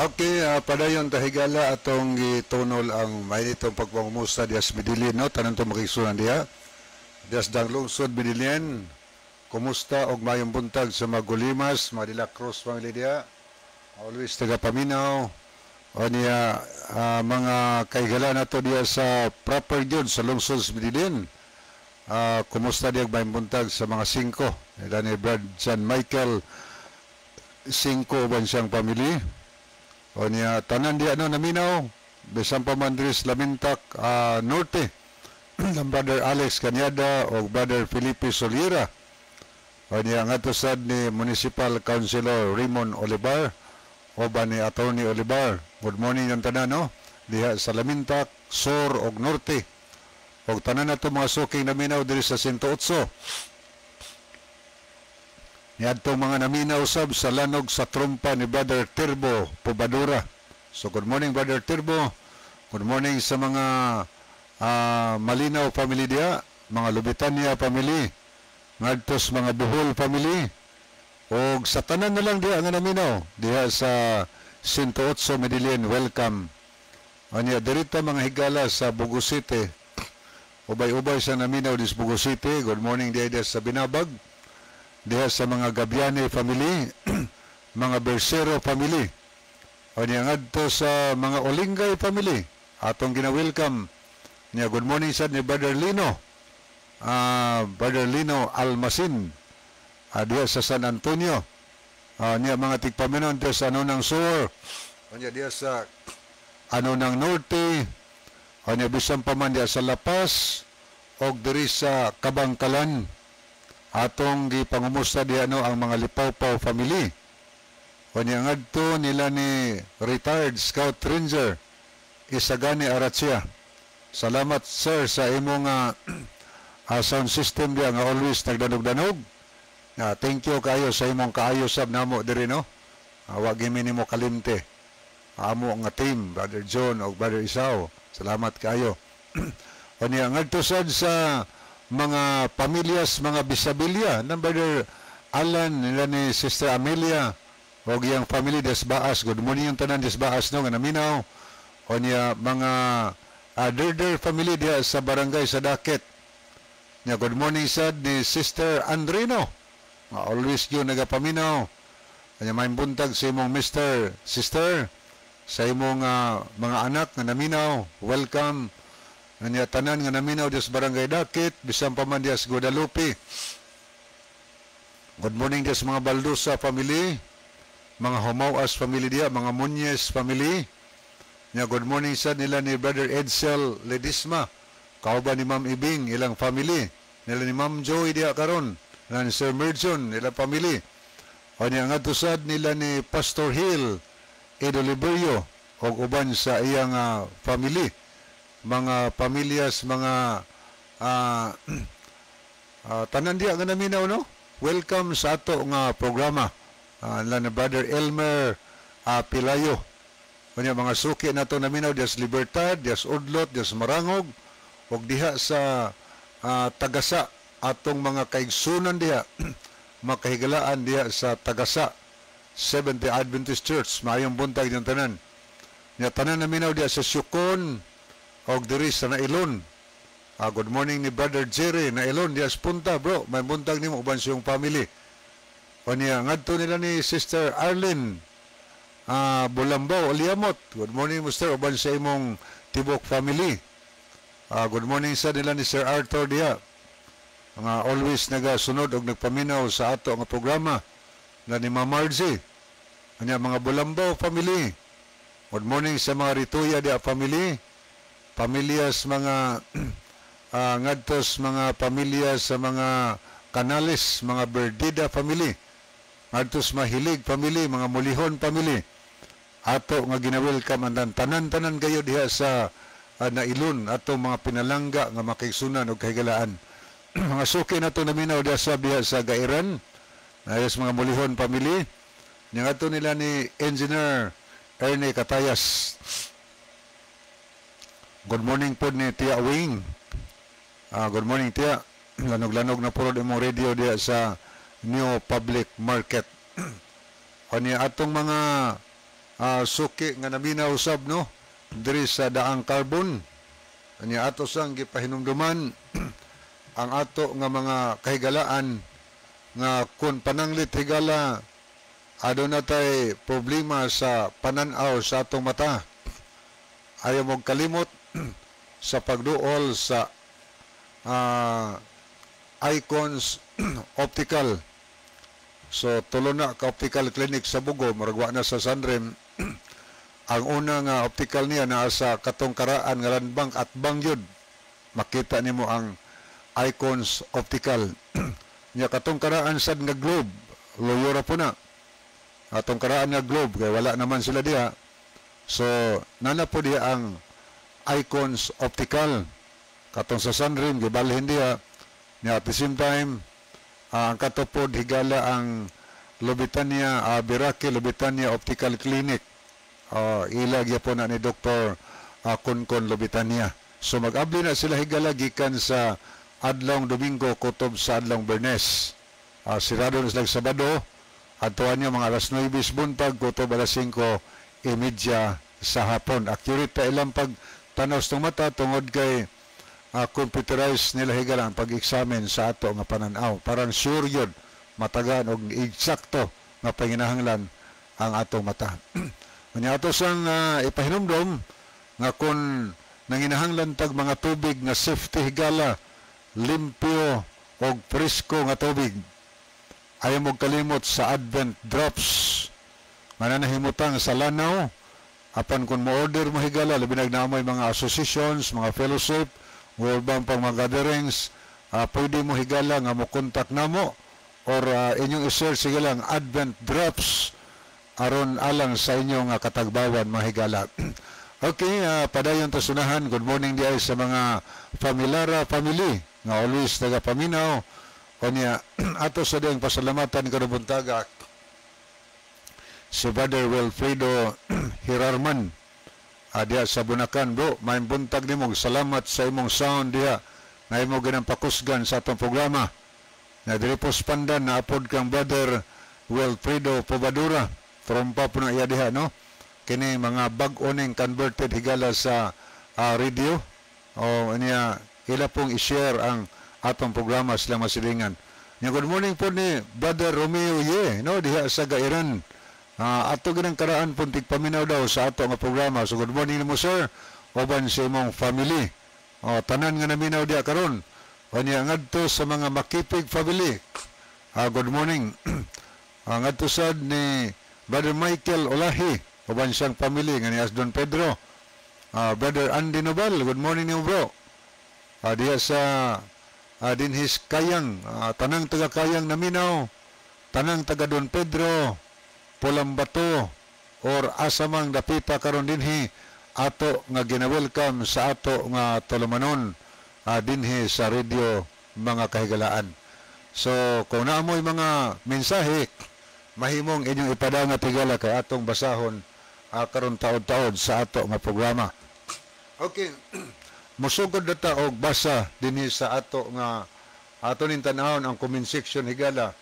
Okay, padayon tahigala atong gitunol ang mainitong pagpangumusta diya sa Medellin, no? Tanan to makigsunan diya. Diya sa Danglungsod, Medellin. Kumusta og mayong buntag sa mga Gulimas, mga De La Cruz family diya. Always taga paminaw. O niya, mga kaigala nato diya sa proper gyud sa lungsod sa Medellin. Kumusta diya mayong buntag sa mga 5. Ila ni Brad John Michael, 5 uban siyang family. O niya tanan diya no naminaw bisan pa man diri sa Lamintak Norte ng Brother Alex Canyada o Brother Felipe Soliera. O niya ngadto sad ni Municipal Councilor Raymond Olivar o ba ni Attorney Olivar. Good morning ang tanan no diha sa Lamintak, Sur og Norte. Og tanan nato mga suking naminaw diri sa 108. Niadtong mga naminaw sab sa lanog sa trumpa ni Brother Tirbo Pobadura. So good morning, Brother Tirbo. Good morning sa mga Malinaw family diha, mga Lubitania family, ngadto sa mga Bohol family, og sa tanan na lang diha nga naminaw diha sa 108 Medellin, welcome. Anya dirita mga higala sa Bogo City. Ubay-ubay sa naminaw dis Bogo City. Good morning diha diha sa Binabag. Diha sa mga Gabiane family, mga Bersero family. Anya ngadto sa mga Olingay family. Atong gina-welcome. Nya good morning sad ni Brother Lino. Brother Lino Almasin. Diha sa San Antonio. Niya mga tigpaminon diha sa Anonang Sur. Anya diha sa Anonang Norte. Anya bisan pa man diha sa La Paz og diri sa Kabangkalan. Atong gipangumusta diha no ang mga Lipawpaw family. Anya ngadto nila ni retired Scout Ranger Isagani Aratsia. Salamat, sir, sa imong sound system diha nga always nagdanog-danog. Thank you kayo sa imong kaayo sab namo diri no. Wa gyud nimo kalimte. Amo nga team, Brother John ug Brother Isao. Salamat kayo. Unya ngadto sad sa mga pamilyas, mga Bisabilia, ng Brother Alan, nila ni Sister Amelia, og iyang family des Baas. Good morning yung tanan des Baas no, nga naminaw. Unya mga Derder family diha sa barangay sa Dakit. Nya good morning sad ni Sister Andrino. Nga always yun nagapaminaw. Nya may buntag sa imong Mr. Sister, sa imong mga anak nga naminaw. Welcome. Nya tanan nga naminaw diha sa barangay Dakit, bisan pa man diha sa Guadalupe. Good morning diha sa mga Baldosa family, mga Homawas family diha, mga Muñez family. Nya good morning sad nila ni Brother Edsel Ledisma, kauban ni Ma'am Ibing, ilang family. Nila ni Ma'am Joy diha karon, nila ni Sir Merjon, ilang family. O niya ngadto sad nila ni Pastor Hill Edo Liberio og uban sa iyang family. Mga pamilyas, mga tanan diha nga naminaw no. Welcome sa ato nga programa. Nila ni Brother Elmer Pilayo. Unya mga suki nato naminaw diha sa Libertad, diha sa Udlot, diha sa Marangog ug diha sa Tagasa, atong mga kaigsunan diha makahigalaan diha sa Tagasa Seventh-day Adventist Church. Maayong buntag diyang tanan. Nya tanan naminaw diha sa Sukon og diri sa Nailon. Good morning ni Brother Jerry Nailon diha sa Punta, bro. May buntag nimo uban sa iyong family. Unya ngadto nila ni Sister Arlene Bulambaw Oliamot. Good morning, Mr. uban sa imong tibok family. Good morning sa nila ni Sir Arthur diha. Nga always nagasunod og nagpaminaw sa ato nga programa na ni Ma'am Margie. Anya mga Bulambaw family. Good morning sa mga Rituya diha family. Pamilyas mga ngadtos mga pamilya sa mga Canales, mga Berdida family. Ngadtos Mahilig family, mga Mulihon family. Ato nga gina-welcome ang tanan-tanan kayo diha sa Nailon, ato mga pinalangga nga makigsunan og kahigalaan. Mga suki nato naminaw diha sa diha sa Gairan, ayos mga Mulihon family. Nya ngadto nila ni Engineer Ernie Katayas. Good morning po ni Tia Wing. Good morning, Tia. Lanog-lanog na puro imong radio diha sa New Public Market. Kani atong mga suki nga naminaw usab no diri sa Daang Carbon. Kani ato sang gipahinumduman ang ato nga mga kahigalaan nga kun pananglit higala aduna tay problema sa panan-aw sa atong mata. Ayaw mong kalimot sa pagduol sa Icons Optical. So tulo na ka optical clinic sa Bogo, murag wa na sa Sanrem. Ang una nga optical niya naa sa katong karaan nga Land Bank at Bangyod. Makita nimo ang Icons Optical. Nya katong karaan sad nga Globe, loyo ra po na. Atong karaan nga Globe kay wala naman sila diha. So nana po diha ang Icons Optical. Katong sa Sunrim gibalhin diha. Nya at the same time, ang katupod, higala, ang Lobitania, Biraki Lobitania Optical Clinic. Ila gyapon na ni Dr. Konkon Lobitania. So mag-abli na sila, higala, gikan sa adlong Domingo kutob sa adlong Bernes. Sirado na sila Sabado. Adtuan niyo mga alas 9 buntag kutob alas 5:30 sa hapon. Accurate ta ilang pag tanaw sa mata tungod kay computerized nila, higala, ang pag-examine sa ato nga pananaw. Parang sure yun, matagan og eksakto nga panginahanglan ang atong mata. Unya ato sang ipahinumdom nga kung nanginahanglan tag mga tubig nga safety, higala, limpyo og presko nga tubig, ayaw mo kalimot sa Advent Drops nga nahimutang sa Lanao. Apan kung mo-order mo, higala, labi nag naamoy mga associations, mga fellowship o ubang pang mga gatherings, pwede mo, higala, nga mo contact namo or inyong i-search sige lang Advent Drops aron alang sa inyong katagbawan, mga higala. Okay, padayon ta sunahan. Good morning di ay sa mga Familara family nga always taga paminaw. Unya ato sa diyang pasalamatan karong buntaga si Brother Wilfredo Hirarman diha sa Bunakan. Bro, maayong buntag nimo. Salamat sa imong sound diha nga imo ginang pakusgan sa atong programa. Na diri po sa Pandan naapod kang Brother Wilfredo Pobadura. Trompa po na iya diha, no? Kini mga bag-o ning converted, higala, sa radio o niya ila pong i-share ang atong programa sila masilingan. Nya good morning po ni Brother Romeo Ye, no, diha sa Gairan. Ato ginang karaan pong tigpaminaw daw sa ato nga programa. So good morning nimo, sir, uban sa imong family. O tanan nga naminaw diha karon. O niya ngadto sa mga Makipig family. Good morning. Ngadto sad ni Brother Michael Olahi uban siyang family nga ni Asdon Pedro. Brother Andy Nobel, good morning nimo, bro. Diha sa dinhis Kayang, tanang taga Kayang naminaw, tanang taga Don Pedro, Pulambato or asamang dapita karon dinhi, ato nga gina-welcome sa ato nga tulumanon dinhi sa radio, mga kahigalaan. So kung naamoy mga mensahe, mahimong inyong ipadangat, higala, kay atong basahon karon taod-taod sa ato nga programa. Okay. Musugod na ta og basa dinhi sa ato nga ato ning tan-awon ang comment section, higala,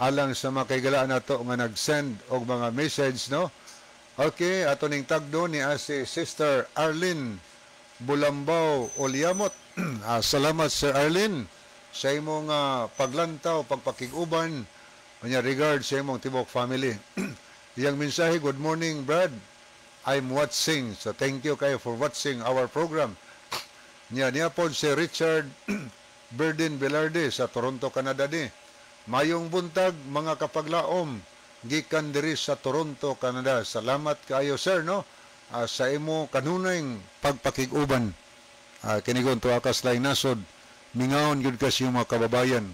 alang sa mga kahigalaan nato nga nag-send og mga message, no. Okay, ato ning tagdo ni si Sister Arlene Bulambao Oliamot. Salamat, Sir Arlene, sa imong paglantaw, pagpakig-uban unya regard sa imong tibok family. Iyang mensahe, "Good morning, Brad. I'm watching." So thank you kayo for watching our program. Niya niya po si Richard Berdin Velarde sa Toronto, Canada ni. "Mayong buntag, mga kapaglaom, gikan diri sa Toronto, Canada." Salamat kaayo, sir, no? Sa imo kanunay pagpakig-uban. Kinigon tuwa kas laing nasod, mingawon gyud kasi yung mga kababayan.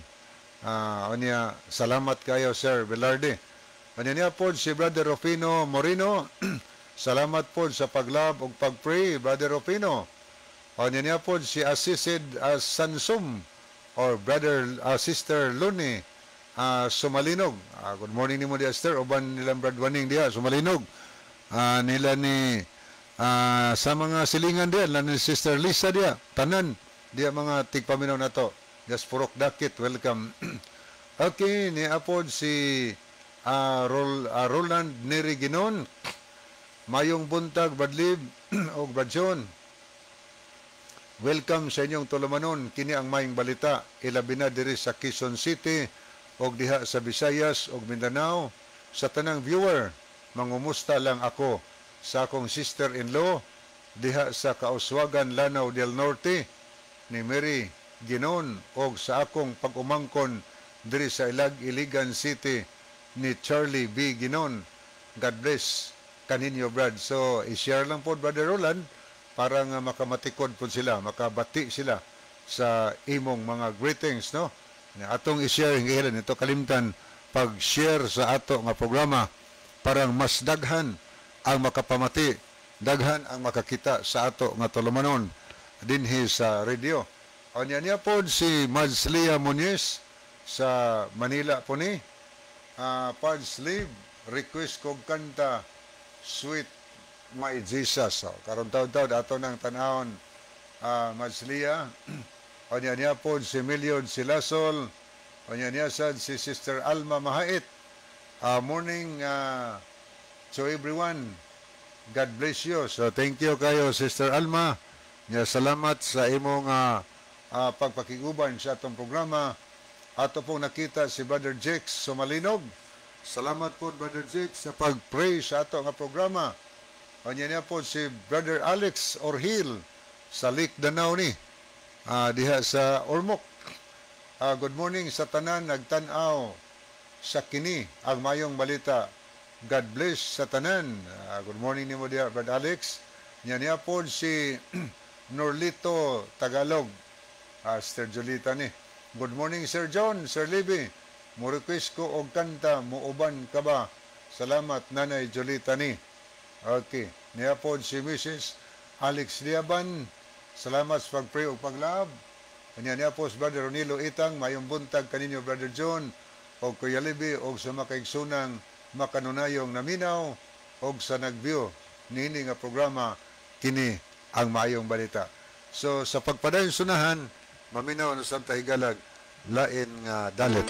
Unya salamat kayo, Sir Velarde. Unya niya po si Brother Rufino Moreno. Salamat po sa pag-love ug pag-pray, Brother Rufino. Unya niya po si Asisid Sansum or Brother Sister Luni Sumalinog. Good morning nimo diya, Sister. Uban nilang Brad Waning diya, Sumalinog. Nila ni sa mga silingan diya, ni Sister Lisa diya, tanan diya mga tigpaminaw nato. Just Purok Dakit, welcome. Okay, ni apod si Roland Neri Ginon. "Mayong buntag, Brad Lib og Brad John. Welcome sa inyong tulumanon. Kini ang maayong balita. Ilabi na diri sa Quezon City og diha sa Visayas og Mindanao. Sa tanang viewer, mangumusta lang ako sa akong sister-in-law diha sa Kauswagan, Lanao del Norte, ni Mary Ginon, og sa akong pag-umangkon diri sa Ilag Iligan City ni Charlie B. Ginon. God bless kaninyo, Brad. So i-share lang po, Brother Roland, para nga makamatikod po sila, makabati sila sa imong mga greetings, no? Atong i-share hingilan ito kalimtan pag-share sa ato nga programa parang mas daghan ang makapamati, daghan ang makakita sa ato nga tulumanon dinhi sa radio. Unya niya po si Madslia Muñiz sa Manila po ni. Pads Live, request kog kanta "Sweet My Jesus". So, karon taud-taud ato nang tanawon, Madslia. Unya niya po si Miliod Silasol. Unya niya sad si Sister Alma Mahait. Morning to everyone. God bless you. So thank you kayo, Sister Alma. Nya salamat sa imong pagpakiguban sa atong programa. Ato pong nakita si Brother Jakes Sumalinog. Salamat po, Brother Jakes, sa pag-pray sa ato nga programa. Unya niya po si Brother Alex Orhil sa Lake Danau ni diha sa Ormoc. Good morning sa tanan nagtan-aw sa kini ang Maayong Balita. God bless sa tanan. Good morning nimo diha, Brother Alex. Nya niya po si Norlito Tagalog. Sister Julita ni. Good morning, Sir John, Sir Libby. Mo request ko og kanta "Muuban Ka Ba". Salamat, Nanay Julita ni. Okay. Niya po si Mrs. Alex Liaban. Salamat sa pag-pray ug paglab. Kanya niya po si Brother Ronilo Itang, mayong buntag kaninyo, Brother John, og Kuya Libby, og sa makaigsunang makanunayong naminaw, og sa nag-view nini nga programa kini ang Maayong Balita. So sa pagpadayon sunahan, maminaw na sa tahigalag lain nga dalit.